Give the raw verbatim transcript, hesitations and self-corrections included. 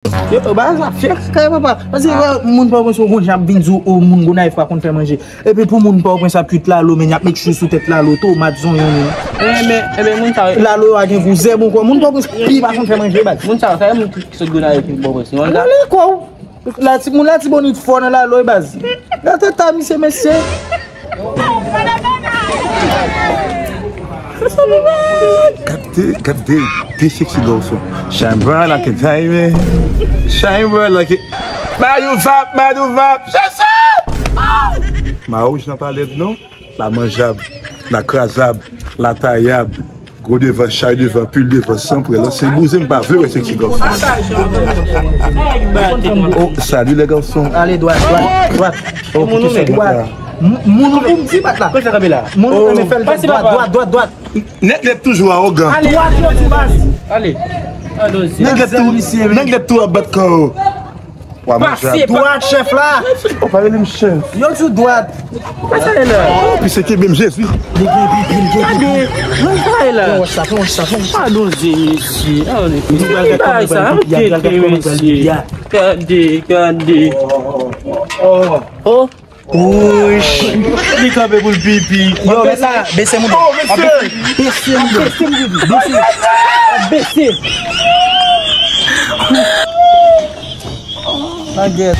Yo, ba sa fè kaka papa. Paske wè, moun Pòtoprens yo gon jan ap vin di w, o, moun Gonayiv pa konn fè manje. Epi pou moun Pòtoprens ap kwit lalo, men y ap met chou sou tèt lalo, tomat, zonyon, men. Enben, enben, moun sa yo. Lalo a gen gou zèb ankò. Moun Pòtoprens pi pa konn fè manje, baz. Moun sa yo, sa yo moun ki sot Gonayiv ki Pòtoprens. Yo, lale kò w. La ti moun Latibonit fò nan lalo, e baz. Gade ta misye, mesye. Gade, gade, de seksi gason. Shine bright like a diamond. Shine bright like a Madou vap, madou vap. Jezi! Ma wouj nan palèt non. La manjab, la krazab, la tayab. Gwo devan, chay devan, pil devan, san prè. Lanse bouzen, m pa vle wè seksi gason. Oh, salut les garçons. Ale dwat, dwat, dwat. Oh, kite sa dwat la. Moun ou pou m di bat la. Kòman sa kanpe la? Moun ou renmen fè l dwat, dwat, dwat, dwat. Nèg lèt toujou awogan. Dwat yo di baz. Ale. Nèg lèt tou, nèg lèt tou ap bat kò yo. Wa manje a dwat chèf la. Ou pa rele m chèf. Yo di w dwat. Sa sa ye la? Oh, pi se kenbe m Jezi. Li gen pipi, li gen pipi. Gade, mwen sa ye la. Fè wòch sa, fè wòch sa, fè wòch sa. Padon Dye, mesye. Ki bagay sa? Gade, gade. Oh. Wouch. Li kanpe pou l pipi. Yo, bese, bese mouda. Oh, mesye. Bese mouda. Bese mouda. Bese. Bese. Anget.